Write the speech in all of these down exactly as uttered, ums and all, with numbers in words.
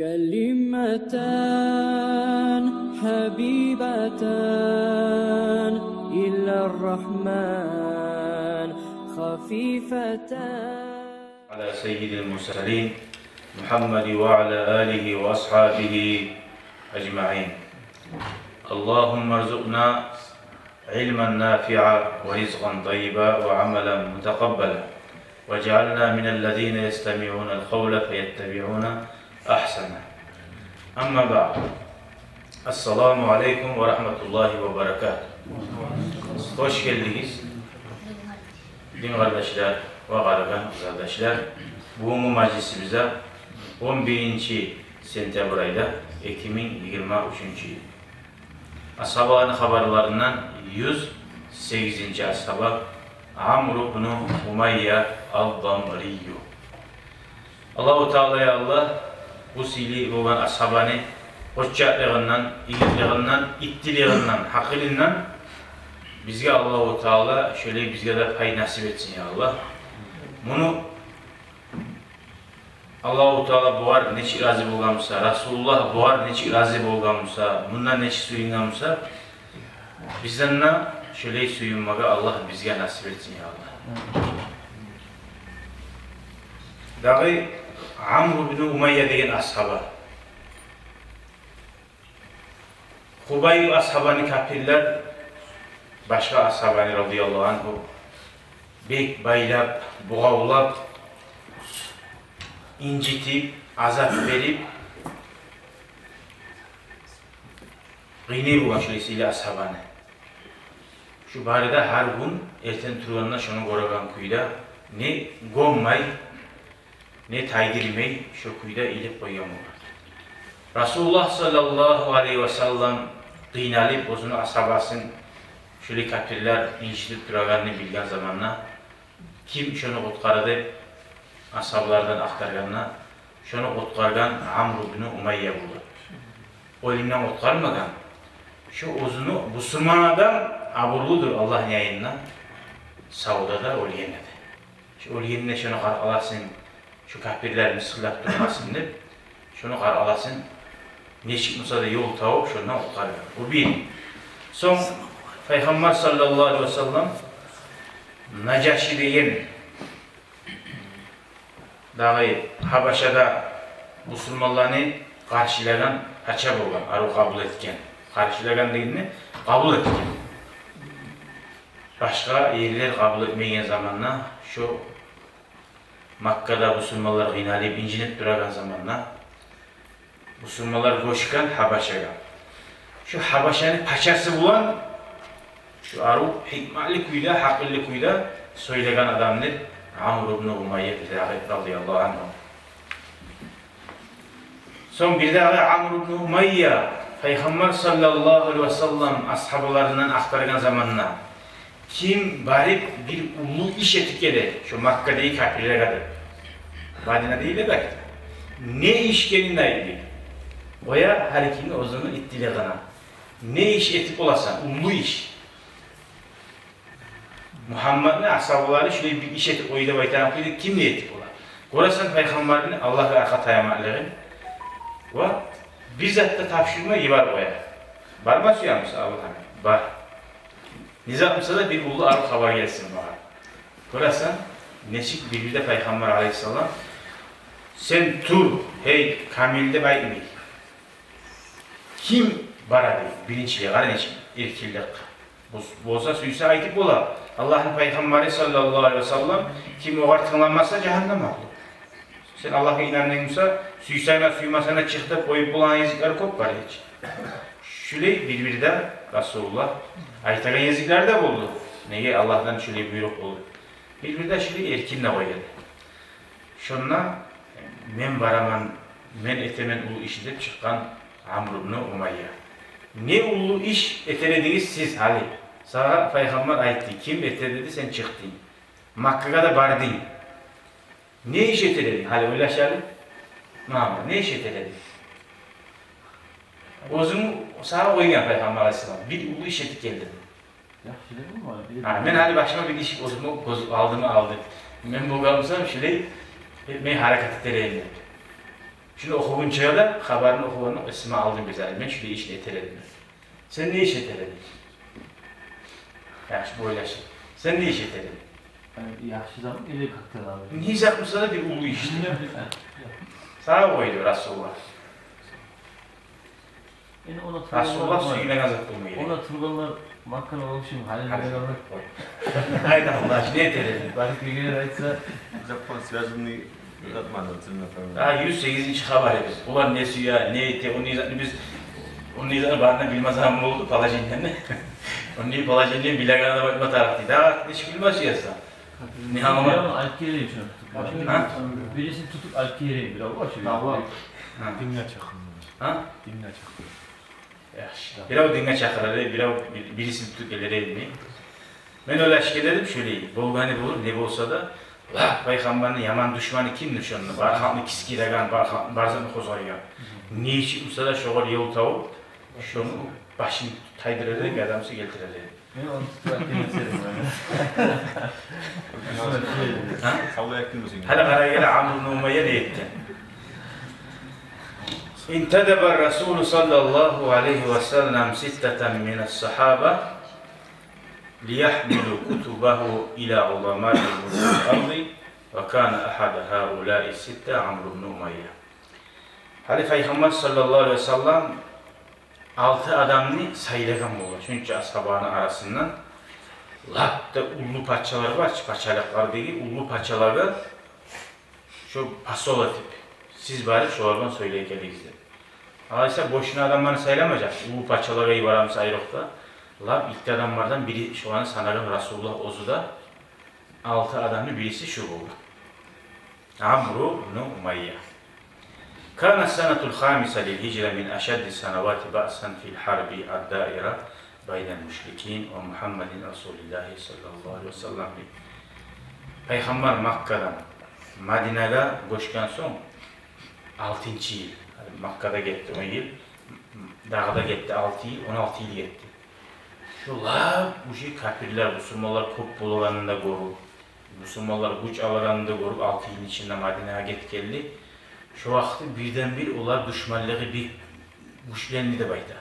كلمتان حبيبتان إلى الرحمن خفيفتان. على سيد المرسلين محمد وعلى آله وأصحابه أجمعين. اللهم ارزقنا علما نافعا ورزقا طيبا وعملا متقبلا، واجعلنا من الذين يستمعون القول فيتبعون أحسنه. أما بعد. السلام عليكم ورحمة الله وبركاته. Хош гелдигиз, дин къардашлар ва къарагъан къызардашлар. Бугюнгю мажлисибизде он биринчи сентябрь айда, эки минг йигирма уьчюнчю йыл. Асгьабаланы хабарларындан юз сегизинчи асгьаба Амру бну Умайя ал-Дамрию. Аллагьу Таала, я Аллагь, бу сыйлы болгъан асгьабаны къоччакълыгъындан, игитлигинден, иттилигинден, гьакъылындан бизге Аллагьу Таала шолай бизге де пай насип этсин, я Аллагь. Муну Аллагьу Таала бугъар нечик рази болгъан буса, Расулуллагь бугъар нечик рази болгъан буса, мундан нечик сююнген буса, бизден де шолай сююнмеге Аллагь бизге насип этсин, я Аллагь. Дагъы Амру бну Умайя деген асгьаба. Хубайб асгьабаны капирлер башгъа асгьабаны, радияллагьу ангьу, бек байлап, бугъавлап, инжитип, азап берип, къыйнай болгъан шолай сыйлы асгьабаны. Шу бары да гьар гюн эртен тургъанда шону гёреген кюйде, не гёммей, не тайдырмай, шо кюйде илип къойгъан болгъан. Расулуллагь саллаллагьу алайгьи ва саллам къыйналып, оьзюню асгьабасын шолай капирлер инжитип турагъанны билген заманда, ким шону къутгъарар деп асгьабалардан ахтаргъанда, шону къутгъаргъан Амру бну Умайя болду. Оьлюмден къутгъармагъан, шо оьзюню бусурман адам абурлудур Аллагьны янында, савда да, оьлгенде де. Шо оьлгенде шону къаркъарасын, шо капирлер мысгъыллап турмасын деп, шону къаркъарасын нечик буса да ёл табып, шондан къутгъаргъан. Бу бир. Сонг Пайхаммар саллаллагьу алайгьи ва саллам Нажаши деген, дагъы Гьабашада бусурманланы къаршылагъан пача болгъан, арив къабул этген. Къаршылагъан дегенде, къабул этген. Башгъа ерлер къабул этмеген заманда, шо Маккада бусурманлар къыйналып, инжитип турагъан заманда, бусурманлар гёчген Гьабашагъа. Шо Гьабашаны пачасы булан шо арив, гьикматлы кюйде, гьакъыллы кюйде сёйлеген адамдыр Амру бну Умайя бирдагъы, радияллагьу ангьу. Сонг бирдагъы Амру бну Умайя Пайхаммар саллаллагьу алайгьи ва саллам асгьабаларындан ахтаргъан заманда, ким барып бир уллу иш этип геле шо Маккадагъы капирлеге деп, Мадинадагъы деп айта. Не иш экенин айта. Къоя гьар кимни оьзюню иттилигине. Не иш этип боласан, уллу иш. Мугьаммадны асгьабалары шулай бир иш этип къойду деп айтагъан кюйде ким не этип бола? Гёресен Пайхаммарны Аллагьгъа аркъа таямакълыгъын ва бир зат да тапшурмай йиберип къоя. Барма сюемисен? Аллагь, бар. Не зат буса да бир уллу арив хабар гелсин магъа. Гёресен, нечик бир-бирде Пайхаммар алайгьиссалам, сен тур, гьей Камил деп айтмай. Ким бара дей, биринчилей, къара нечик эркинлик. Бу-, болса, сюйсе айтып бола. Аллагьны Пайхаммары саллаллагьу алайгьи ва саллам, ким огъар тынгламаса, жагьаннам агьлю. Сен Аллагьгъа инандынг буса, сюйсенг де, сюймесенг де чыкъ деп къоюп болагъан ерлер кёп бар гьеч. Шулай бир-бирде Расулуллагь айтагъан ерлер де болду. Неге, Аллагьдан шулай буйрукъ болду. Бир-бирде шулай эркин де къоя эди. Шонда мен бараман, мен этемен уллу ишни деп чыкъгъан Амру бну Умайя. Не уллу иш этер эдигиз сиз гьали? Сагъа Пайхаммар айтды, ким этер деди, сен чыкъдынг. Маккагъа да бардынг. Не иш этер эдинг? Гьали ойлашайыкъ. Мама, не иш этер эдинг? Оьзюнг сагъа къойгъан Пайхаммар алайгьиссалам. Бир уллу иш этип гелдинг. Яхшы дедим, ва бир... Гьа, мен гьали башыма бир иш, оьзюмню гёз алдыма алдым. Мен болгъан бусам, шулай этмеге гьаракат этер эдим деп. Шуну охугъунчагъа да, хабарны охугъанда эсиме алдым бир зат. Мен шулай ишни этер эдим. Сен не иш этер эдинг? Яхшы, бу ойлашып. Сен не иш этер эдинг? Яхшы зат или как-то надо? Не зат буса да, бир уллу иш. Сагъа къойду Расулуллагь. Энни ону Расулуллагь сюйген зат болма герек. Ону тургъанлар Макканы, в общем, гьали... Гьали биле къалды. Къой. Айт, Аллагь, не этер эдинг? Барып гелгенлер айтса. Закон связанный зат мана, цена там. А, юз сегизинчи хабар эди. Булар не сюе, не эте, ону не затны биз, ону не затны барын да билмесем болду, положениени. Ону не положениени билеген адам айтма тарыкъ дей. Дагъы артын эч билмес эсе. Не гьалы бар? Биревню алып гелейим шуну тутуп. Гьа? Бирисин тутуп алып гелейим, бирев бар шу. Давла. Гьа. Динге чакъырмагъыз. Гьа? Динге чакъыр. Яхшы. Бирев динге чакъырар эди, бирев бир-, бирисин тутуп гелер эдими? Мен ойлашып геле эдим шолай. Болгъаны болур, не болса да, ла, пайхаммарны яман душманы кимдир шонда? Бар халкъны кискиреген, бар халкъны, бар затны къозгъайгъан. Не иши буса да шогъар ёл табып, шону башын тайдырар эди, адамсыз гелтирер эди. Мен ону тутуп алып гелмес эдим. Гьа? Савлай экен бу сени. Гьали къара геле, Амр ибн Умайя не этген? انتدب الرسول صلى الله عليه وسلم ستة من الصحابة ليحملوا كتبه إلى عظماء ملوك الأرض، وكان أحد هؤلاء الستة عمرو بن أمية. Гьали Пайхаммар саллаллагьу алайгьи ва саллам алты адамны сайлагъан болгъан. Шунча асгьабаны арасындан лап да уллу пачалар бар чы, пачалыкълардагъы уллу пачалагъа шо посол этип, сиз барып шолардан сёйлей гелигиз деп. Алайса бошуна адамланы сайламажакъ. Уллу пачалагъа йиберемиз айрокъда. Лап итти адамлардан бири, шоланы санагъан Расулуллагь оьзю де, алты адамны бириси шу болгъан. Амру ибну Умайя. كان السنة الخامسة للهجرة من أشد السنوات بأسا في الحرب الدائرة بين المشركين ومحمد رسول الله صلى الله عليه وسلم. Пайхаммар Маккадан Мадинагъа гёчген сонг, алтынчы йыл. Маккада гетди он йыл, дагъы да гетди алты йыл, он алты йыл гетди. Шолар уже капирлер, бусурманлар кёп болагъанын да гёрюп, бусурманлар гюч алагъанын да гёрюп, алты йылны ичинде Мадинагъа гетип гелди. Шо вакъти бирден-бир олар душманлыгъы бек гючленди деп айта.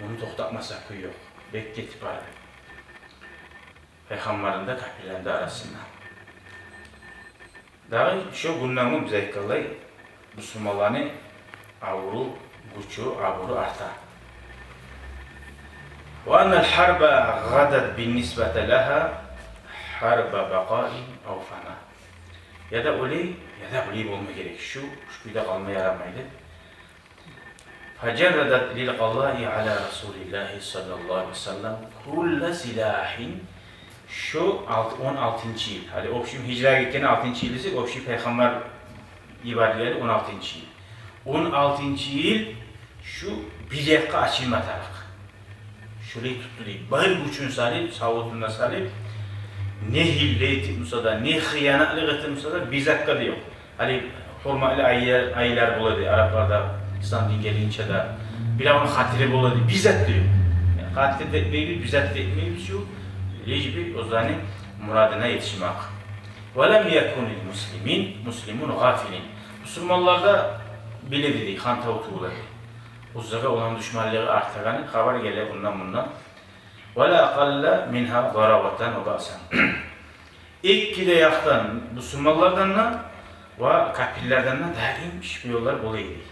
Муну токътатмаса кюй ёкъ. Бек гетип барды. Пайхаммарны да, капирлени де арасында. Дагъы шо гюнден гюн, биз айтгъанлай, бусурманланы авуру, гючю, абуру арта. وأن الحرب غدت بالنسبة لها حرب بقاء أو فناء. Я да олай, я да булай болма герек. Шу, шу кюйде къалма ярамайды. فجردت للقضاء على رسول الله صلى الله عليه وسلم كل سلاح. Шо алты, он алтынчы йыл. Гьали общий гьижра гетгени алтынчы йыл эсе, общий Пайхаммар йиберилгени он алтынчы йыл. Он алтынчы йыл шу бир якъгъа ачылма тарыкъ. Шолай тутду дей. Бар гючюн салып, савутун да салып, не гьилле этип буса да, не хыянатлыкъ этип буса да, бир затгъа да ёкъ. Гьали гьюрметли айлар, айлар бола эди арапларда, ислам дин гелгинче де. Биревню хатири бола эди, бир зат да ёкъ. Хатир де этмейбиз, бир зат да этмейбиз, шу лишь бир оьзлени мурадына етишмек. ولم يكن للمسلمين مسلم غافل. Бусурманлар да биле эди дей, хантав тюгюл эди. Оьзлеге оланы душманлыгъы артагъаны хабар геле ондан-мундан. ولا أقل منها ضراوة وبأسا. Эки де якъдан, бусурманлардан да ва капирлерден де даим шпионлар бола эди.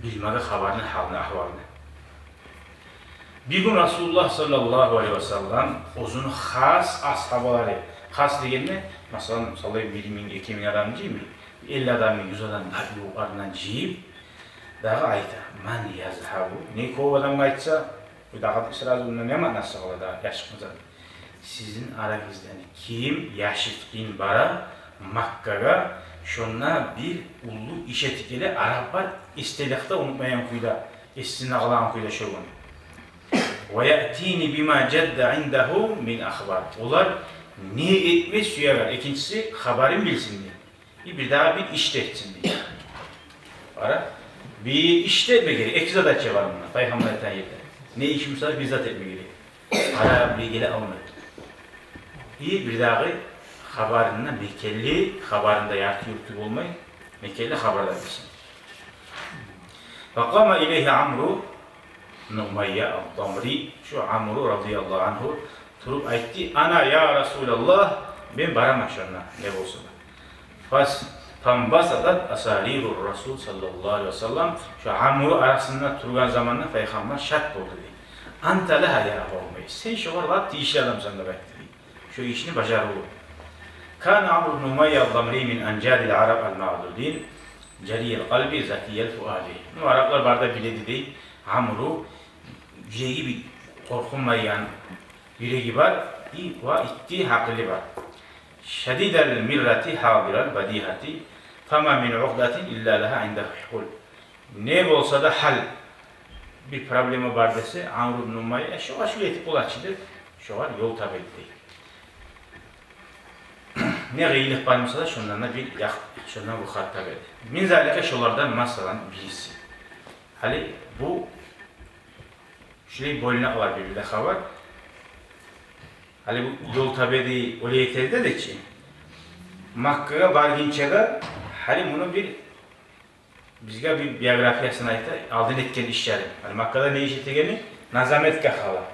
Билмеге хабарны, гьалны, агьвалны. Бир гюн Расулуллагь саллаллагьу алайгьи ва саллам оьзюню хас асгьабалары, хас дегенде, масала, саллай бир минг, эки минг адам жыймы, элли адам, юз адам да ювукъларындан жыйып, дагъы айта: من يذهب, не кёп адамгъа айтса, бу дагъы сразу онда не маънасы къала дагъы, яшыкъмазан. Сизин арагъыздан ким яшыртгъын бара Маккагъа, шонда бир уллу иш этип геле, араплар эсделикде, унутмайгъан кюйде, эсинде къалагъан кюйде шо гюн. ويأتيني بما جد عنده من أخبار. Олар не этме сюегенлер, экинчиси, хабарын билсин дей. И бир дагъы бир иш де этсин дей. Къара, бир иш де этме герек. Эки задача бар мунда, Пайхаммар айтгъан ерде. Не иш буса да, бир зат этме герек. Къара, бир геле алмай. И бир дагъы хабарын да мекенли, хабарын да ярты-юрту болмай, мекенли хабар да берсин. فقام إليه عمرو بن أمية الضمري. Шо Амру, радияллагьу ангьу, туруп айтды: «أنا يا رسول الله, мен бараман шонда, не болса да». فانبسطت أسارير الرسول صلى الله عليه وسلم. Шо Амру арасында тургъан заманда Пайхаммар шат болду дей. «أنت لها يا أبا أمية, сен шогъар лап тийишли адамсан», — деп айтды дей. Шо ишни бажарывлу. كان عمرو بن أمية الضمري من أنجاد العرب المعدودين، جريء القلب، ذكي الفؤاد. Ну, араплар бары да биледи дей. Амру, юреги бир къоркъунмайгъан юреги бар, и, ва итти гьакъылы бар. شديد المرة حاضر البديهة، فما من عقدة إلا لها عنده حل. Не болса да гьал, бир проблема бар десе, Амру ибн Умайя шогъар шулай этип болачы деп, шогъар ёл таба эди дей. Не къыйынлыкъ бар буса да, шондан да бир якъ, шондан бир хат таба эди. من ذلك, шолардан, масала, бириси. Гьали бу шулай бойлана къалар бир-бирде хабар. Гьали бу ёл таба эди, олай эте эди дедик чи. Маккагъа баргъынча да, гьали муну бир, бизге бир биографиясын айта, алдын этген ишлери. Гьали Маккада не иш этегени на заметка къала.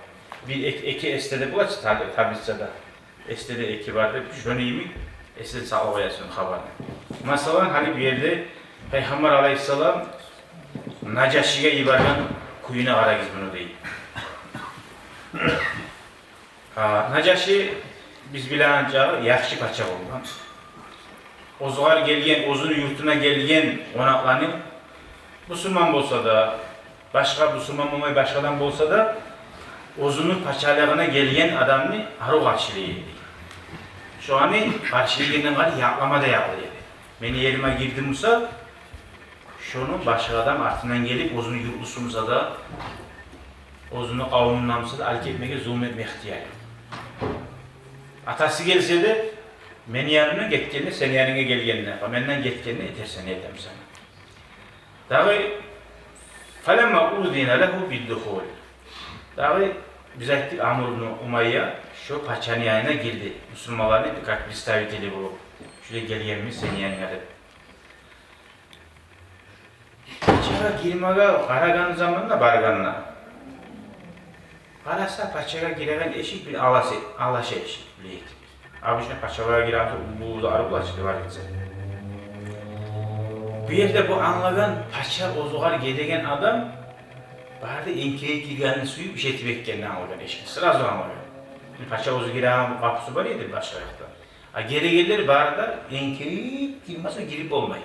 Бир эк-, эки эсде де бола чы, таб-, таблицада. Эсде де эки бар деп, шону йимик эсде сакълап къоясан хабарны. Масала, гьали бу ерде Пайхаммар алайгьиссалам Нажашиге йиберген кююне къарагъыз муну дей. А, Нажаши, биз билеген чакъы, яхшы пача болгъан. Оьзюгер гелген, оьзюню юртуна гелген къонакъланы, бусурман болса да, башгъа, бусурман болмай башгъадан болса да, оьзюню пачалыгъына гелген адамны арив къаршылай эди. Шону къаршылайгъандан къайры якълама да якълай эди. Мени ериме гирди буса, шону башгъа адам артындан гелип, оьзюню юртлусу буса да, оьзюню къавумундан буса да, алып гетмеге зулму этме ихтияры ёкъ. Атасы гелсе де, мени янымдан гетгенде, сени янынга гелгенде, менден гетгенде этерсен, этемисен. Дагъы, فلما أذن له بالدخول. Дагъы биз айтдыкъ, Амру ибну Умайя шо пачаны янына гирди. Бусурманланы как представители болуп, шулай гелгенбиз сени янынга деп. Пачагъа гирмеге къарагъан заманда, баргъанда, къараса, пачагъа гиреген эшик бир алаша, алаша эшик, биле этип. Обычно пачагъа гиреген уллу зары булачы деп айтса. Бу ерде бу англагъан, пача оьзюгер гелеген адам бары да энкейип гиргенин сююп, иш этип этгенин англагъан эшикни. Сразу англагъан. Пача оьзю гиреген къапусу бар эди башгъа якъда. А гелегенлер бары да энкейип, гирмесе гирип болмай.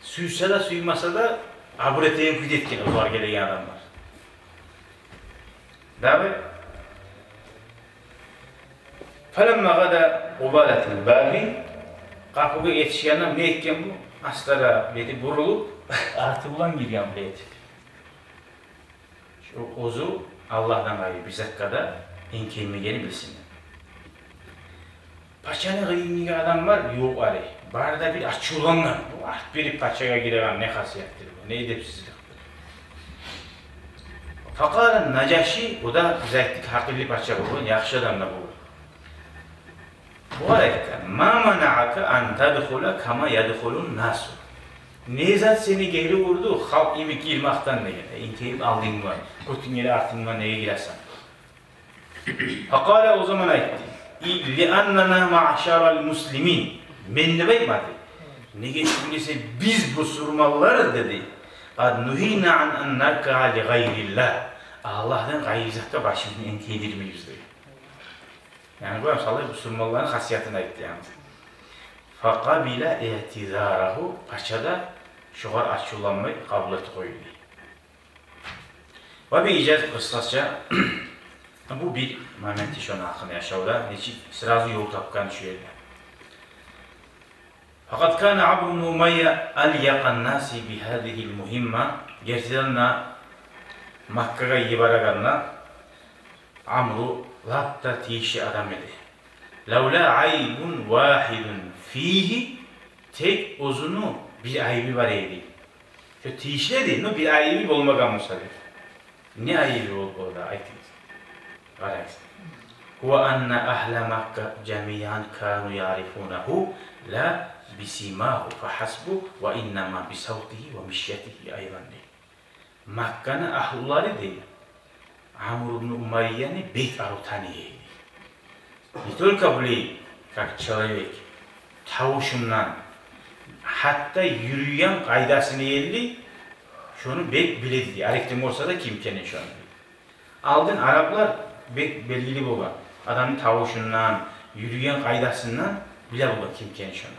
Сюйсе де, сюймесе де, абур этеген кюйде этген оьзюгер гелеген адамлар. Дагъы, فلما غدا قبالة الباب, къапугъа етишгенде не этген бу? Астара бети бурулуп, арты булан гирген бу этип. Шо оьзю Аллагьдан къайры бир затгъа да энкеймегенин билсин. Пачаны къырыйындагъы адамлар ёкъ гьали. Бары да бир ачувлангъан. Бу арт берип пачагъа гиреген не хасияттыр бу, не эдепсизликдир. فقال النجاشي, о да, биз айтдыкъ, гьакъыллы пача болгъан, яхшы адам да болгъан. Бугъар айтгъан: ما منعك أن تدخل كما يدخل الناس. Не зат сени гери урду халкъ йимик гирмекден деген. Э, энкейип алдынг булан, кётюнг гери артынг булан неге гиресен? فقال, о заман айтды: لأننا معشر المسلمين. Мен деп айтмады. Неге тюгюл эсе биз бусурманлар, деди. قد نهينا عن أن نركع لغير الله. Аллагьдан къайры затгъа башыбызны энкейдирмейбиз, деди. Яни, бу, масала, бусурманланы хасиятын айтды, яни. فقبل اعتذاره, пача да шогъар ачувланмай къабул этип къойду. Ва бир ижаз къысгъача, бу бир моменти шону гьакъында яшавда, нечик сразу ёл тапгъан шу ерде. فقد كان عمرو بن أمية أليق الناس بهذه المهمة. Гертиден де, Маккагъа йиберегенде Амру лап да тийишли адам эди. لولا عيب واحد فيه, тек оьзюню бир айыбы бар эди. Шо тийишли эди, но бир айыбы болмагъан буса деп. Не айыбы болуп бола, айтыгъыз. Къарагъыз. هو أن أهل مكة جميعا كانوا يعرفونه لا бисимагьу фагьасбу ва иннама бисавтигьи ва мишятигьи айдан», — дей. Макканы агьлулары, дей, Амр ибну Умайяны бек арив таный эди. Не только булай, как человек, тавушундан, гьатта юрюйген къайдасына ерли шону бек биле эди. Арекден болса да ким экенин шону. Алдын араплар бек белгили болгъан. Адамны тавушундан, юрюйген къайдасындан биле болгъан ким экенин шону.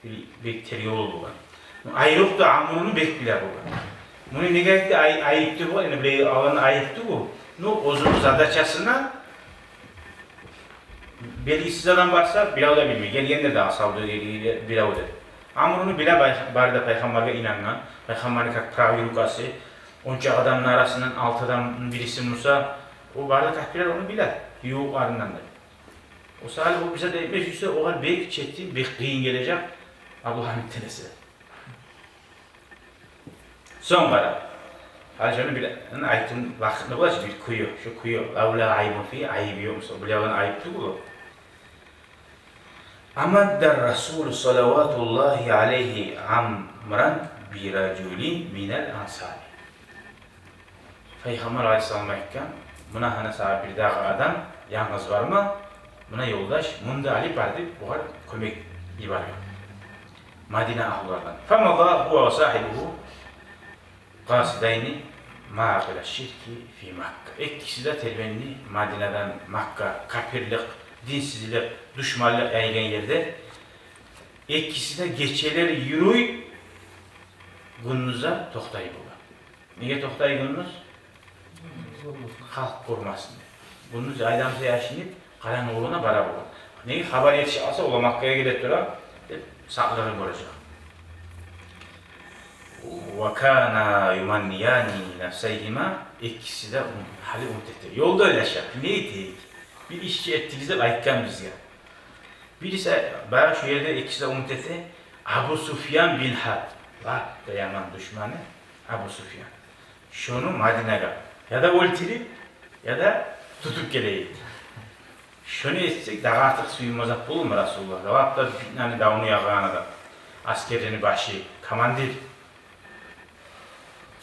Бир бек тергев болгъан. Айрокъда Амруну бек биле болгъан. Муну неге айтды? Ай-, айып тюгюл, яни бир алгъан айып тюгюл. Ну, оьзюню задачасына белгисиз адам барса, бирев де билмей. Гелгенде де асавду, гелгенде бирев де. Амруну биле, бай-, бары да пайхаммаргъа инангъан. Пайхаммарны как правый рукасы, онча адамны арасындан алты адамны бириси буса, о бары да капирлер ону биле. Ювукъларындан да. О саялы о бизге де этмес, юсе огъар бек четим, бек къыйын гележек Абдулгьамидден эсе. Сонг къара. Гьали шону бир айтым вакътында бола чы, бир кюю, шо кюю. Лавла айбун фи, айып ёкъ буса, булай айып тюгюл о. Амадда Расул салаватуллагьи алайгьи Амран би ражулин минал ансари. Пайхаммар алайгьиссалам айтгъан: «Муна гьана сагъа бир дагъы адам, янгыз барма, муна ёлдаш, муну да алып бар», — деп, огъар кёмек йиберген Мадина агьлулардан. Фамада гьува ва сагьибугьу къасидайни ма акъила ширки фи Макка. Экиси де тербенди Мадинадан Макка, капирлик, динсизлик, душманлыкъ яйгъан ерде. Экиси де гечелер юрюй, гюндюз де токътай болгъан. Неге токътай гюндюз? Халкъ гёрмесин деп. Гюндюз айдан саялы яшынып, къарангылыгъына бара болгъан. Неге, хабар етишип къалса, олар Маккагъа геле тура деп, сакълыгъын гёрежек. Ва кана юманнияни нафсайгьима, экиси де ум-, гьали умут эте. Ёлда ойлаша, не этейик? Бир иш этигиз деп айтгъан бизге. Бириси, баягъы шу ерде экиси де умут эте, Абу Суфьян бин Гьарб. Бар да яман душманы Абу Суфьян. Шону Мадинагъа я да оьлтюрюп, я да тутуп гелейик. Шону этсек, дагъы артыкъ сююнмежек болурму Расулуллагь? Лап да питнаны, давну ягъагъан адам. Аскерни башы, командир.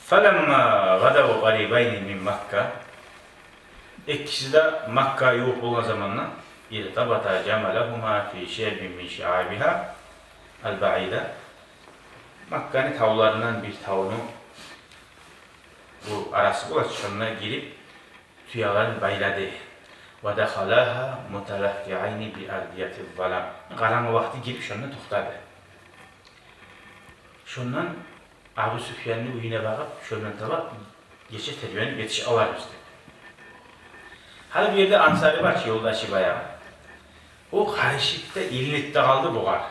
Фаламма гъадав къарибайни мин Макка. Экиси де Маккагъа ювукъ болгъан заманда, иртабата жамалагьума фи шиъбин мин шиъабигьа ал-баъида. Макканы тавларындан бир тавну бу арасы бола, шонда гирип, тюелерин байлады. Ва дахалагьа муталаккиайни би ардияти залам. Къарангы вакъти гирип, шонда токътады. Шондан Абу Суфьянны уьюне багъып, шондан таба гече тербенип етишип аларбыз деп. Гьали бу ерде ансари бар чы, ёлдашы баягъы. О къарышып да, илинип де къалды бугъар.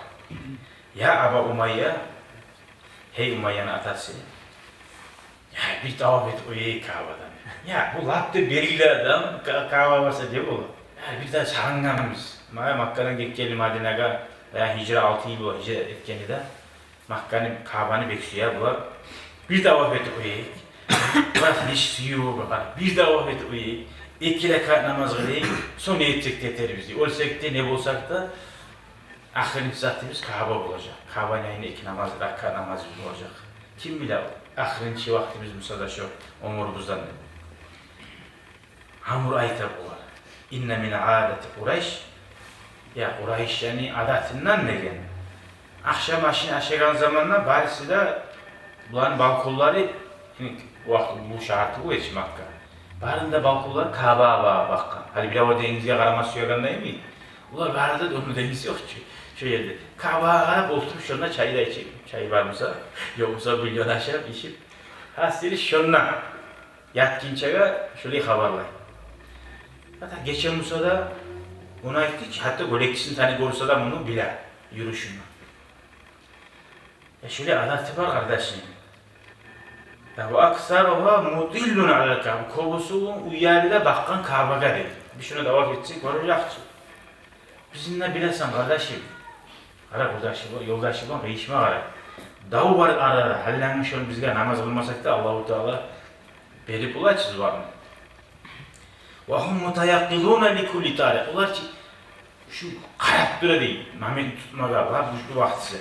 Я Аба Умайя, гьей Умайяны атасы. Я, бир тавап этип къояйыкъ Каабадан. Я, бу лап да белгили адам, Ка-, Каабагъа барса деп бола. Я, бир де сагъынгъанбыз. Ма-, Маккадан гетгенли Мадинагъа, я, гьижра алты йыл бола, гьижра этгени де. Макканы, Каабаны бек сюе булар. Бир тавап этип къояйыкъ. Булар нечик сюе бугъар. Бир тавап этип къояйыкъ. Эки ракаат намаз къылайыкъ. Сонг не этсек де этербиз дей. Оьлсек де, не болсакъ да, ахырынчы затыбыз Кааба болажакъ. Каабаны янында эки намаз, ракаат намазыбыз болажакъ. Ким биле, ахырынчы вакътыбыз буса да шо оьмюрюбюзден деп. Амр айта бугъар: «Инна мин адати Къурайш». Я, Къурайшны адатындан деген. Ахшам ашын ашагъан заманда барысы да, буланы балконлары, о вакъти бу шагьар тюгюл эди чи Макка. Барыны да балконлары Каабагъа ба-, бакъгъан. Гьали бирев денгизге къарама сюегендей йимик. Булар бары да, ону денгиз ёкъ чу, шо ерде. Каабагъа къарап олтуруп, шонда чай да ичип, чай бар буса, ёкъ буса бульон ашап, ичип. Гьасили шонда ятгъынчагъа шолай хабарлай. Гьатта гече буса да, ону айтды чы, гьатта гёлекчисин тани гёрсе де муну биле, юрюшюн. Э, шолай адаты бар, къардашым. Да, ва аксаругьа мутиллун алал Кааба. Кёбюсю уьйлери де бакъгъан Каабагъа дей. Биз шону давап этсек, гёрежек чи. Бизин де билесен, къардашым. Къара, къурдашы бу, ёлдашы бу, къыйышма къара. Дав бар арада, гьаллангы шону бизге намаз къылмасакъ да, Аллагьу Таала берип бола чы зувабын. Ва гьум мутаякъкъизуна ли кулли тарикъ. Олар чы Шу къарап тура дей, момент тутмагъа, лап гючлю вакътиси.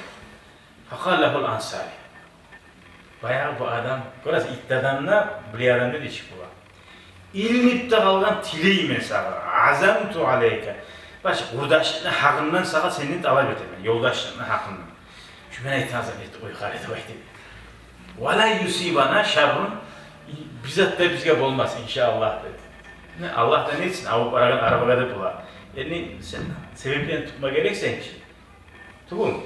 Факъала лагьул ансари. Баягъы бу адам, гёресен, итти адам да, биле адам да нечик бола. Илинип де къалгъан тилеймен сагъа. Азамту алейка. Баш, къурдашлыкъны гьакъындан сагъа сенден талап этемен, ёлдашлыкъны гьакъындан. Шу мен айтагъан зат этди, къой къара деп айтды. Ва ла юсибана шаррун. Бир зат да бизге болмас, иншааллагь, деди. Не, Аллагьдан этсин, авуп барагъан арабагъа деп бола. Яни сен себеплени тутма герексен чи. Тюгюл.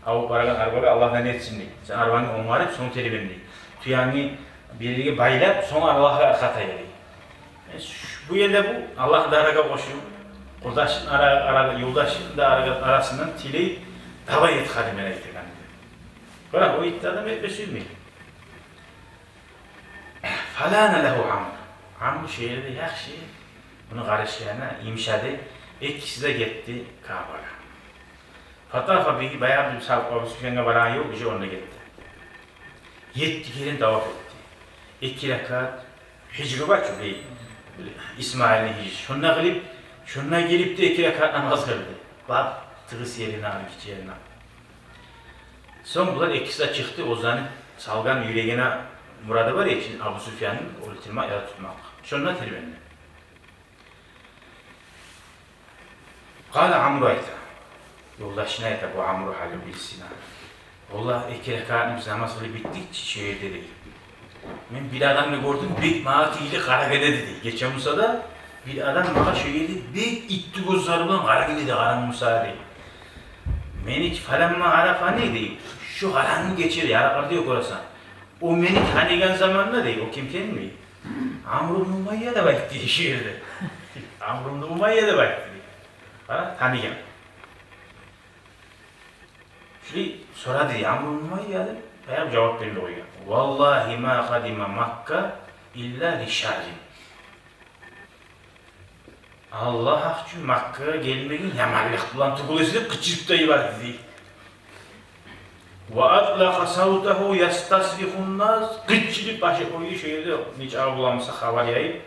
Авуп барагъан арабагъа Аллагьдан этсин дей. Сен арабангны онгарып, сонг тербен дей. Тюенгни бир ерге байлап, сонг Аллагьгъа аркъа тая дей. Э, ш-, бу ерде бу Аллагьны да арагъа къошуп, къурдашлыкъны ара-, ара-, ёлдашлыкъны да ара-, арасындан тилей, давай эт, къади, мен айтагъанны. Къара, о итти адам этме сюймей. Фалана лагьу Амр. Амр шу ерде яхшы, муну къарышгъанына йымышады, экиси де гетди Каабагъа. Фатафа бигьи, баягъы биз Абу Суфьянгъа барагъан ёл, уже онда гетди. Етти керен таваф этди. Эки ракаат гьижри бар чы, бу Исмаилни гьижри. Шонда къылып, шонда гелип де эки ракаат намаз къылды. Лап тыгъыс ерине, гиччи ерине. Сонг булар экиси де чыкъды, оьзлени салгъан юрегине мурады бар эди чи Абу Суфьянны, оьлтюрмек яда тутмакъ. Шонда тербенди. Къала Амру, айта. Ёлдашына айта бу Амру, гьали бирисине. Валлагь, эки ракаатны биз намаз къылып битдик чи шу ерде, дей. Мен бир адамны гёрдюм, бек магъа тийди, къарап эди, дей. Гече буса да, бир адам магъа шу ерде бек итти гёзлери булан къарап эди, къарангы буса, дей. Мени, фаламма арафани, дей. Шу къарангы гечеде, ярыкълар ёкъ, гёресен. О мени таныгъан заманда, дей, о ким экенни, Амру ибну Умайя деп айтды шу ерде. Амру ибну Умайя деп айтды, дей. Къара, таныгъан. Шулай сорады, дей, Амру ибну Умайя деп, баягъы жавап бермей къойгъан. Валлагьи ма къадима Макка илла ли шаррин. Аллагь гьакъ учун, Маккагъа гелмеген яманлыкъ булан тюгюл эсе деп къычырып да йиберди, дей. Ва атлакъа савтагьу ястасрихун нас, къычырып башы къойду шу ерде, нечакъы боламыса хабар яйып.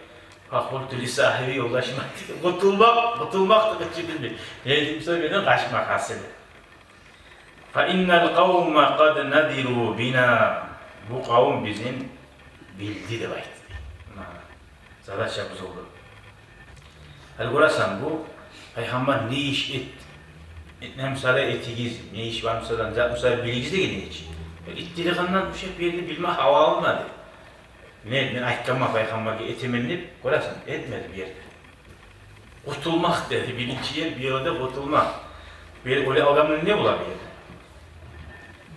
Факъулту ли сагьиби, ёлдашыма айтды, къутулмакъ, къутулмакъ деп къычырды, дей. Не дедим, сен менден къачмакъ гьасили. Фа иннал къавма къад надиру бина. Бу къавум бизин билди деп айтды. Муна, задача бузулду. Гьали гёресен, бу пайхаммар не иш эт-, эт-, не буса да этигиз, не иш бар буса да, зат буса билигиз деген эди. Итти къыргъандан ушап, бир ерни билме гьавалмады. Не, мен айтгъанман пайхаммаргъа этемен деп, гёресен, этмеди бир ерде. Къутулмакъ деди, биринчи ер, бир ерде къутулмакъ. Бир оьле алгъан булан не бола бир ерде?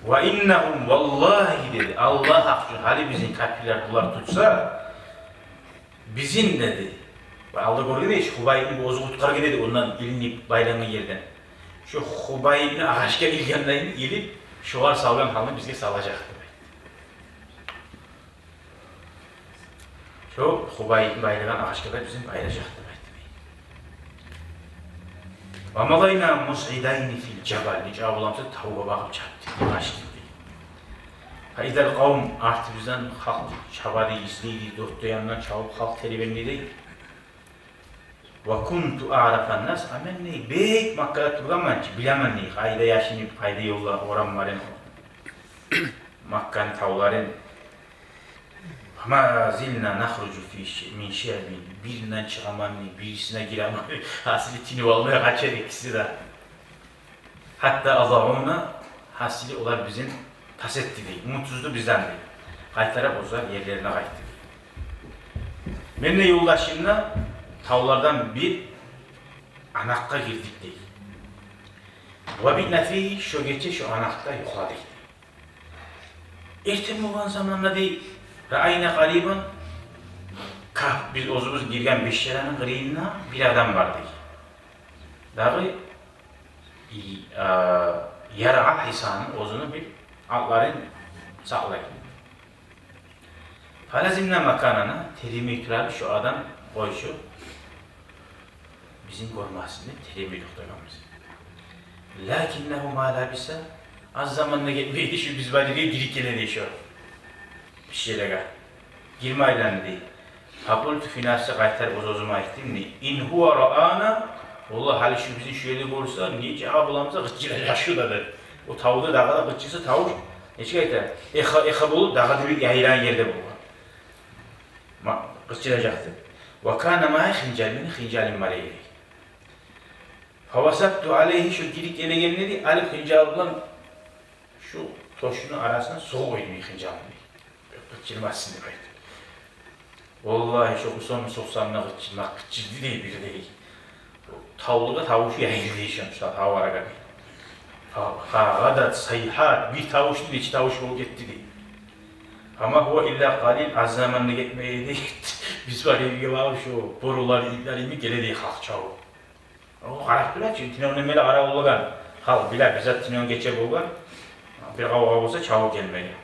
Ва иннагьум, валлагьи, деди, Аллагь гьакъ учун, гьали бизин капирлер булар тутса, бизин, деди. Ва алда гёрген эдик, Хубайбны оьзю къутгъаргъан эди ондан, илинип байлангъан ерден. Шу Хубайбны агъачгъа илгендейин илип, шогъар салгъан гьалны бизге салажакъ деп айтды. Шо Хубайб байлагъан агъачгъа да бизин байлажакъ деп айтды. Ва мадайна мусъидайни фил жабал, нечакъы боламыса тавгъа багъып чапдыкъ, къачдыкъ, дей. Фа изал къавм, артыбыздан халкъ чабады, излейди, дёрт де яндан чабып халкъ тербенди, дей. Ва кунту аърафан нас, а мен, дей, бек Маккада тургъанман чы, билемен, дей, къайда яшынып, къайда ёллар, орам барын, Макканы тавларын. Фама зилна нахружу фи ши-, мин шиъбин. Биринден чыгъаман, бирисине гиреман. Гьасили тынып алмай къача экиси де. Гьатта азауна, гьасили олар бизин тас этди, дей. Умутсузду бизден, дей. Къайтарып оьзлер ерлерине къайтды, дей. Мен де ёлдашым да тавлардан бир анакъгъа гирдик, дей. Ва битна фигьи, шо гече шо анакъда юхладыкъ, дей. Эртен болгъан заманда, дей, раайна къарибан, кагь-, биз оьзюбюз гирген пещераны къырыйында бир адам бар, дей. Дагъы, и, а, яръа хьисанын, оьзюню бир атларын сакълай. Фалазимна маканана, тербемей турабыз, шо адам къойсун, бизин гёрмесин деп тербемей токътагъанбыз. Лакиннагьу ма лабиса, аз заман да гетмейди, шо биз бар ерге гирип геле, дей, шо пещерагъа. Гирме айланды, дей. Факъулту фи нафси, къайтарып оьз-оьзюме айтдым, дей. Ин гьува раана, Валлагь, гьали шу бизин шу ерде гёрсе, нече агъа боламыз да, къычыражакъ шулар деп. О тавда дагъы да къычырса тавуш, нечик айта, эхо, эхо болуп, дагъы да бир яйылагъан ерде болгъан. Ма, къычыражакъ деп. Ва кана маи хинжал, мени хинжалым бар эди. Фавасабту алайгьи, шу гирип гелегенде де, алып хинжал булан шу тёшню арасына согъуп къойдум хинжалны. Къычырмасын деп айтып. Валлагь, шу Гьусайин сокъсам да къычырмакъ къычырды дей бир дей. Тавлугъа тавушу яйылды дей, шо, шо гьавалагъа дей. Фа-, фагъадат сайгьат, бир тавушну нече тавуш болуп гетди дей. Ама гьува илла къалил, аз заман да гетмей дей. Биз бар ерге барып, шо борулар, итлер йимик геле дей халкъ чабып. О къарап тура чы, тюнегюн немелер къарап болгъан. Халкъ биле, бир зат тюнегюн гече болгъан. Бир къавгъа болса, чабып гелмеге.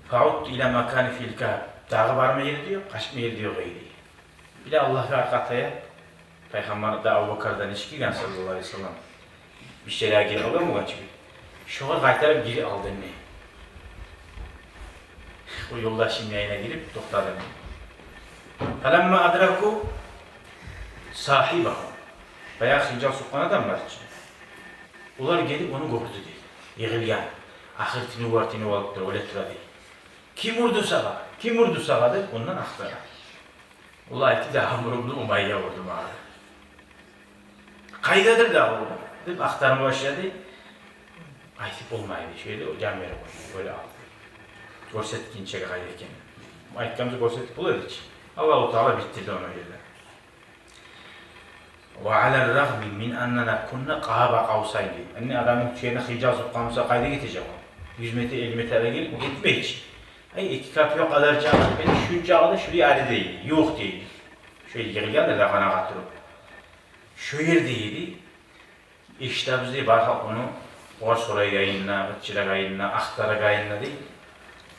Фаудту ила макани фил кагьф. Дагъы барма ери де ёкъ, къачма ери де ёкъ эди. Бир де Аллагьгъа аркъа таяп, Пайхаммар да, Абубакар да нечик гирген, саллаллагьу алайгьи ва саллам, бир шерге гирип къалгъан болгъан чы. Шогъар къайтарып гирип къалды дей. О ёлдашыны янына гирип токътады дей. Фаламма адраку сагьибагьу. Баягъы хинжал сокъгъан адам бар чы. Олар гелип ону гёрдю дей. Йыгъылгъан. Ахыр тынывлар тынып алып тура, оьле тура дей. Ким урду сагъа? Ким урду сагъа деп ондан ахтара. Олар айтды да, Амр ибну Умайя урду магъа. Къайдадыр да о деп ахтарма башлады. Айтып болмайды, шо ерде о жан берип къойду, оьле къалды. Гёрсетгинчеге къайда экенин. Айтгъаныбызны гёрсетип бола эди чи. Аллагьу Таала битдирди ону о ерде. Ва алар рагъми мин аннана кунна къаба къавсайни. Энни адамны тюшюне хинжал сокъгъан буса, къайда гетежек о? Юз метр, элли метр де гел-, гетмей чи. Ай, эки капюк къадар чакъы, мен шунчакъы да шулай ари дей, ювукъ дей. Шулай йыгъылгъан да, лагъанагъа туруп. Шо ерде эди. Эшитебиз дей, бар халкъ ону огъар сорайгъанын да, къычырагъанын да, ахтарагъанын да дей.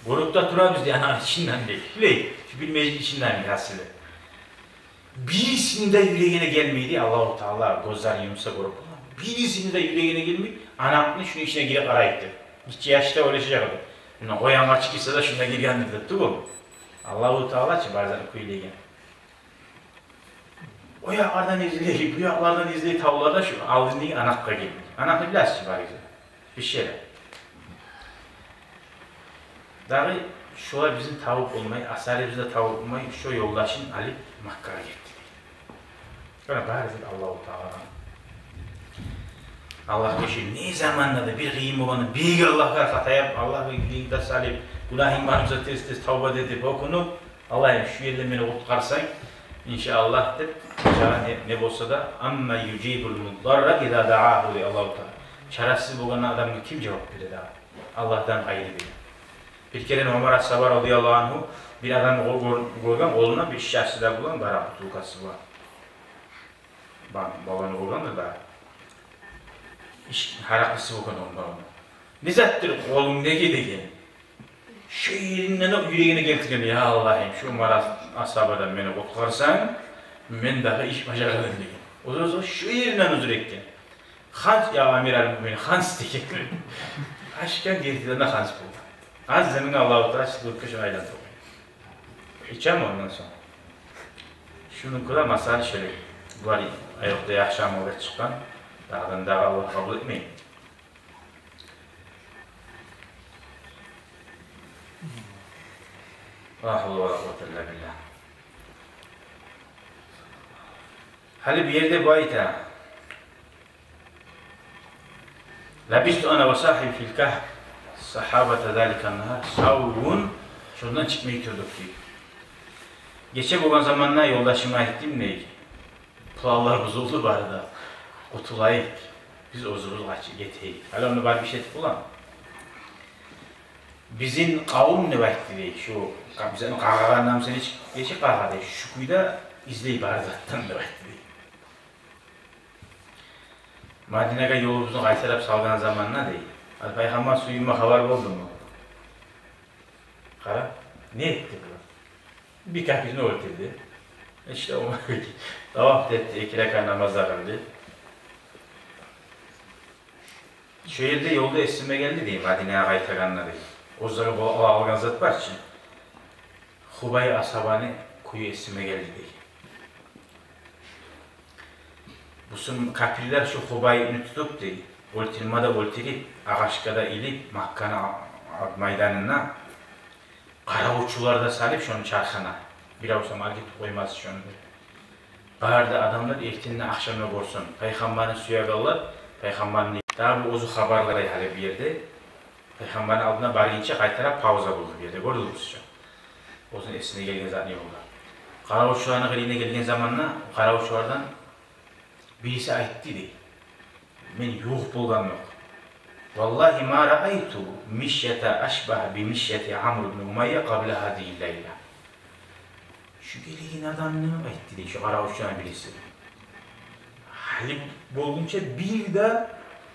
Гёрюп де турабыз дей, ананы ичинден дей. Шулай, шу бир межитни ичинден дей, гьасили. Бирисини де юрегине гелмей дей, Аллагьу Таала гёзлерин юмса гёрюп бола. Бирисини де юрегине гелмей, анакъны шуну ичине гирип къарайыкъ деп. Нече яшда оьлешежек эди. Муна къоян къачып гирсе де, шунда гиргендир деп тюгюл. Аллагьу Таала чы бар затны кюйлейген. О якълардан излей, бу якълардан излей, тавларда шу алдындагъы анакъгъа гелди. Анакъны билесиз чи, барыгъыз да. Бир шерге. Дагъы шолар бизин табып болмай, асгьабыбызны да табып болмай, шо ёлдашын алып Маккагъа гетди. Муна барысы да Аллагьу Тааладан. Аллагь гечер, не заманда да бир къыйын болгъанда, бек Аллагьгъа аркъа таяп, Аллагьгъа йылынып да салып, гюнагьынг бар буса тез-тез тавба этип, оькюнюп, Аллагьым, шу ерден мени къутгъарсанг, иншааллагь деп, чара не, не болса да, амман южибул муддарра иза даагьу дей Аллагьу Таала. Чарасыз болгъанда адамгъа ким жавап бере дагъы? Аллагьдан къайры бере. Бир керен Омар асгьаба радияллагьу ангьу бир адамны гё-, гёр-, гёрген, къолунда бир шишаси де булан, бара бутылкасы булан. Ба-, баллону болгъандыр да. Иш-, гьаракъысы болгъан онда ону. «Не затдыр къолунгдагъы?» деген. Шо еринден о юрегине гелтирген: «Я Аллагьым, шо Омар ас-, асгьабадан мени къутгъарсанг, мен дагъы ичмежек эдим», – деген. Оьзю-оьзю шо еринден узур этген. «Ханс, я амир аль-муъминин, ханс», – деген. Ашыкъгъан гертиден де ханс болгъан. Аз замангъа Аллагьу Таала сиз гёрген кюйде айландыргъан. Ичем ондан сонг. Шуну кёре масала шолай. Булар аякъда яхшы амалгъа чыкъгъан. Дагъыдан-дагъы Аллагь къабул этмей. Ла гьавла ва ла къуввата илла биллагь. Гьали бу ерде бу айта: «Лабисту ана ва сагьиби фил кагьф сагьабата заликан нагьар». Сав гюн шондан чыкъмай турдукъ дей. Гече болгъан заманда ёлдашыма айтдым дей: «Планлар бузулду бары да. Къутулайыкъ. Биз оьзюбюз къачып гетейик». Гьали ону барып иш этип боламы? «Бизин къавум, – деп айтды дей, – шу, къа-, бизин къагъагъандан сен геч, гече къагъа дей, шу кюйде излей бары затдан», – деп айтды дей. Мадинагъа ёлубузну къайтарып салгъан заманда дей, гьали Пайхаммар сююнме хабар болдуму? Къара, не этди бу? Бир капирни оьлтюрдю. Ишде о, тавап этди, эки ракат намаз да къылды. Шо ерде ёлда эсиме гелди дей, Мадинагъа къайтагъанда дей, оьзлеге бола алгъан зат бар чы. Хубай асгьабаны кюю эсиме гелди дей. Бусурман капирлер шу Хубайбны тутуп, дей, оьлтюрме де оьлтюрюп, агъачгъа да илип, Макканы а-, а-, майданына къаравулчулар да салып шону чархына, бирев сама гетип къоймасын шону деп. Бары да адамлар эртенден ахшамгъа гёрсюн. Пайхаммарны сюегенлер, пайхаммарны, дагъы бу оьзю хабарлай гьали бу ерде. Пайхаммарны алдына баргъынча къайтара пауза болду бу ерде. Гёрдюгюз чю? Оьзюню эсине гелген затны ёлда. Къаравулчуланы къырыйына гелген заманда, къаравулчулардан бириси айтды, дей: «Мен ювукъ болгъанман. Валлагьи ма раайту мишята ашбагьа би мишяти Амр ибн Умайя къабла гьазигьи лайла». Шу гелеген адамны, айтды, дей, шу къаравулчуланы бириси, гьали болгъунча бир де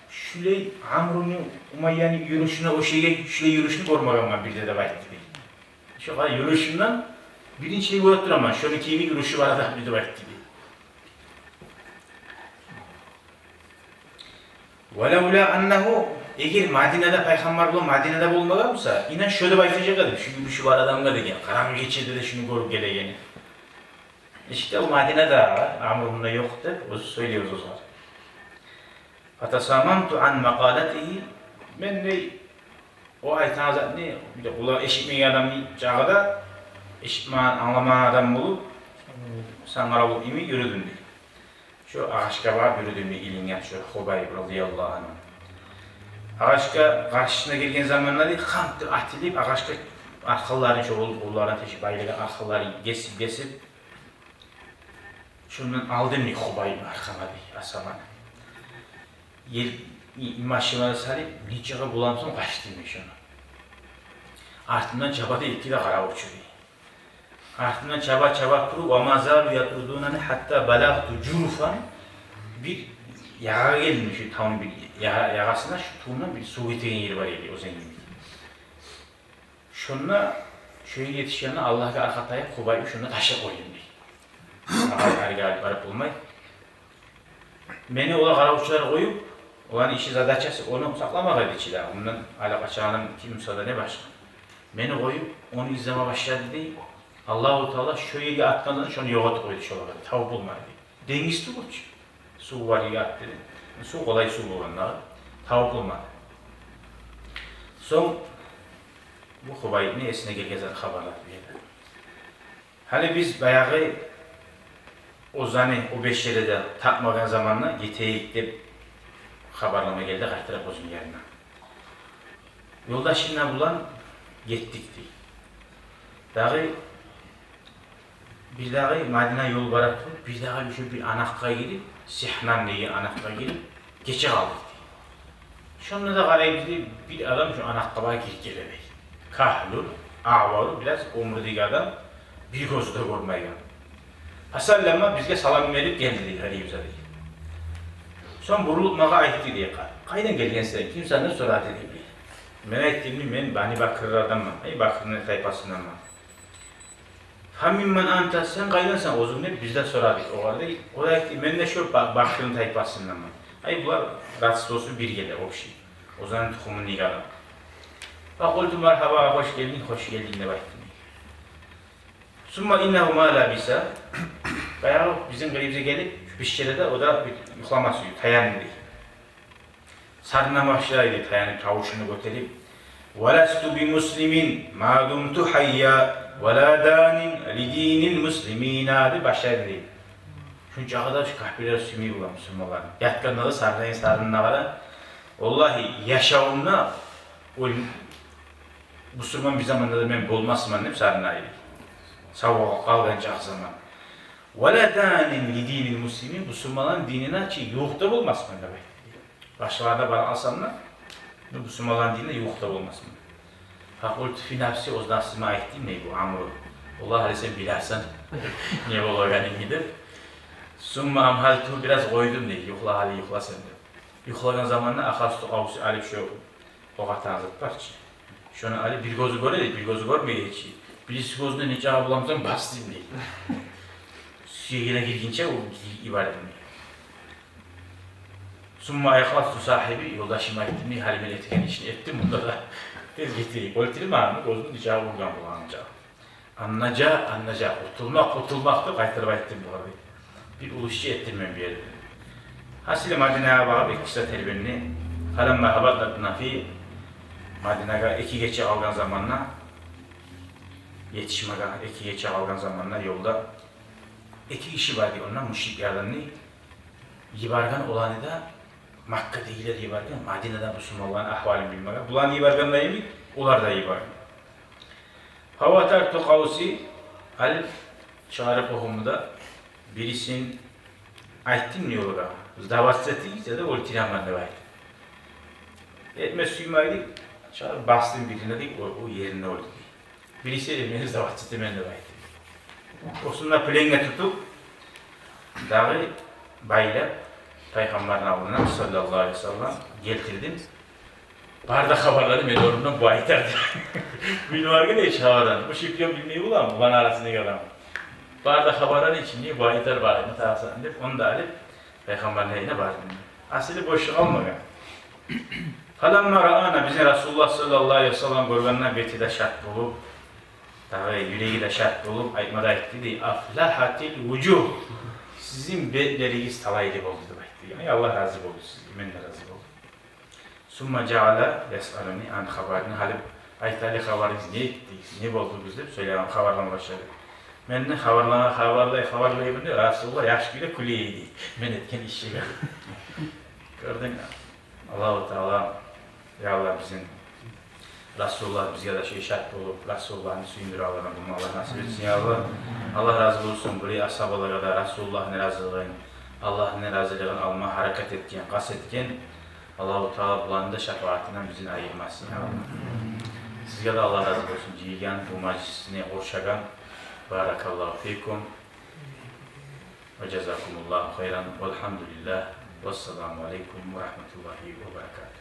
шулай Амр ибн Умайяны юрюшюне ошайгъан шулай юрюшню гёрмегенмен бир де, деп айтды, дей. Шу къадар юрюшюнден биринчилей гёрюп тураман, шону кимик юрюшю бар адам деп айтды, дей. «Валавла аннагьу», эгер Мадинада, пайхаммар булан Мадинада болмагъан буса, инан шо деп айтажакъ эдим, шу юрюшю бар адамгъа деген, къарангы гечеде де шуну гёрюп гелегени. Иште о Мадинада, Амр мунда ёкъ деп, оьзю сёйлей оьз-оьзюне. «Фатасамамту ан макъалатигьи», мен, дей, о айтагъан затны, бир де къулагъы эшитмеген адамны чагъы да, эшитмеген, англамагъан адам болуп, сангара болуп йимик юрюдюм, дей. Шо агъачгъа барып юрюдюм, дей, илинген шо Хубайб радияллагьу ангьу. Агъачгъа къаршысына гелген заманда, дей, хант деп атылып, агъачгъа аркъанларын, шо къол-, къолларын тешип, байлыгъын, аркъанларын гесип-гесип, шондан алдым, дей, Хубайбны аркъама, дей, асаманы. Ел и-, машинагъа салып, нечакъы буламсам къачдым, дей, шону. Артымдан чаба, дей, эки де къаравулчу, дей. Артымдан чаба-чаба туруп, «ва ма залу ятрудунани хатта балагъту журуфан», бир ягъагъа гелдим, шу тавну бир ягъа-, ягъасына, шу тувундан бир сув гетеген ери бар эди, оьзен йимик. Шонда, шо ерге етишгенде Аллагьгъа аркъа таяп, Хубайбны шонда ташлап къойдум, дей. Сагъа арыгъа алып барып болмай. Мени олар, къаравулчулар, къоюп, оланы иши, задачасы ону сакъламакъ эди чи дагъы. Ондан ала къачагъан ким буса да, не башгъа. Мени къоюп, ону излеме башлады, дей. Аллагьу Таала шо ерге атгъан затны, шону ёкъ этип къойду шолар, табып болмады, дей. Денгиз тюгюл чю. Сув бар ерге атды, дей. Сув къолай сув болгъан дагъы. Табып болмады. Сонг бу Хубайбны эсине гелген затны хабарлады бу ерде. Гьали биз баягъы оьзюн о беш ерде де тапмагъан заманда гетейик деп хабарлама гелди къайтарып оьзюню янына. Ёлдашым булан гетдик, дей. Дагъы бир дагъы Мадина ёл бара туруп, бир дагъы шо бир анакъгъа гирип, Сигьнан деген анакъгъа гирип, гече къалдыкъ, дей. Шонда да къарайбыз, дей, бир адам шо анакъгъа барып гирип геле, дей. Кагьлун, агьвару, бираз оьмюрдеги адам, бир гёзю де гёрмейген. Фасаллама, бизге салам берип гелди, дей, гьарибизге, дей. Сонг бурулуп магъа айтды, дей: «Къа-, къайдан гелгенсен, кимсен?» деп сорады, дей. Мен айтдым, дей: «Мен Бани Бакрларданман, ай, Бакрны тайпасынданман». «Фамимман анта, сен къайдансан оьзюнг?» деп бизден сорады огъар, дей. О да айтды: «Мен де шо Ба-, Бакрны тайпасынданман». Ай, булар родствосу бир геле, общий. Оьзюню тухумундагъы адам. «Факъулту маргьаба, хош гелдинг, хош гелдинг», деп айтдым. Сумма иннагьу ма лабиса. Баягъы бизин къырыйыбызгъа гелип, шу беш ерде де о да бир юхлама сюйдю, таянды, дей. Сарнама башлады, дей, таянып, тавушун гётерип: «Ва ласту би муслимин ма думту гьайя, ва ла данин ли динил муслимина», деп башлады, дей. Шунчагъа да шу капирлер сюймей бола бусурманланы. Ятгъанда да сарнайын, сарнайын къара. Валлагьи, яшавумда о бусурман бир заманда да мен болмасман деп сарнайды. Сав къалгъан чакъы заман. «Ва ла данин ли динил муслимин», бусурманланы динине чи ювукъ да болмасман деп айтды. Башгъаларда бар алсам да, ну, бусурманланы динине ювукъ да болмасман. Факъулту фи нафси, оьз нафсыма айтдым, дей, бу Амру. Валлагь, гьали сен билерсен не болагъанынгны деп. Сумма амгьалту, бираз къойдум, дей, юхла, гьали юхла сен деп. Юхлагъан заманда ахазту къавси, алып шо ок атагъан зат бар чы. Шону алып, бир гёзю гёре, бир гёзю гёрмей чи. Бириси гёзюне нечакъы буламсан басдым, дей. Сюегине гиргинче о гир-, ибаратны. Сумма айкъазту сагьиби, ёлдашыма айтдым, дей, гьали мен этген ишни этдим, мунда да тез гетейик. Оьлтюрме, гёзюню нечакъы ургъан болгъанча. Аннажа, аннажа, къутулмакъ, къутулмакъ деп къайтарып айтдым бугъар, дей. Бир уллу иш этдим мен бу ерде. Гьасили, Мадинагъа барып, эки гече тербенди. Фаламма гьабатат нафи, Мадинагъа эки гече къалгъан заманда, етишмеге эки гече къалгъан заманда ёлда эки гиши бар эди онда, мушриклерден эди. Йиберген оланы да, Маккадагъылар йиберген, Мадинада бусурманланы агьвалын билмеге. Буланы йиберген де йимик, олар да йиберген. Фаватарту къавси, алып чыгъарып къойдум да, бирисин айтдым ёлгъа. Сдаваться этигиз яда оьлтюремен деп айтдым. Этме сюймей эди, чыгъарып басдым бирине де, о, о еринде оьлдю. Бириси де мен сдаваться этемен деп айтды. Осуну да пленге тутуп, дагъы байлап, Пайхаммарны алдына, саллаллагьу алайгьи ва саллам, гелтирдим. Бары да хабарлады, мен орнумдан бу айтар деп. Билмеген эч хабардан. Бу шиклеп билмей боламы, улан арасындагъы адам. Бары да хабарлады, ичинде бу айтар бар, не тарасан деп, ону да алып, Пайхаммарны янына бардым. Гьасили, бош къалмагъан. Фаламма раана, бизин Расулуллагь саллаллагьу алайгьи ва саллам гёргенде, бети де шат болуп, дагъы юреги де шат болуп, айтма да айтды дей: «Афлагьатил вужугь». Сизин бетлеригиз талайлы болду деп айтды. Яни Аллагь рази болду сизге, мен де рази болдум. Сумма жаала ясъалуни ан хабарини, гьали айталы хабарыгъыз, не этдигиз, не болдугъуз деп сёйлеме, хабарлама башлады. Мен де хабарлама, хабарлай, хабарлай, бир де Расулуллагь яхшы кюйде кюлей эди мен этген ишге. Гёрдюнгмю? Аллагьу Таала, я Аллагь, бизин Расулуллагь бизге де шей шат болуп, Расулуллагьны сююндюрегенлерден болма Аллагь насип этсин, я Аллагь. Аллагь рази болсун булай асгьабалагъа да, Расулуллагьны разилигин, Аллагьны разилигин алма гьаракат этген, къаст этген. Аллагьу Таала буланы да шапаатындан бизин айырмасын, я Аллагь. Сизге де Аллагь рази болсун, жыйылгъан, бу мажлисни къуршагъан. Баракаллагьу фикум. Ва жазакумуллагьу хайран. Валгьамдулиллагь. Вассаламу алайкум ва рагьматуллагьи ва баракатугь.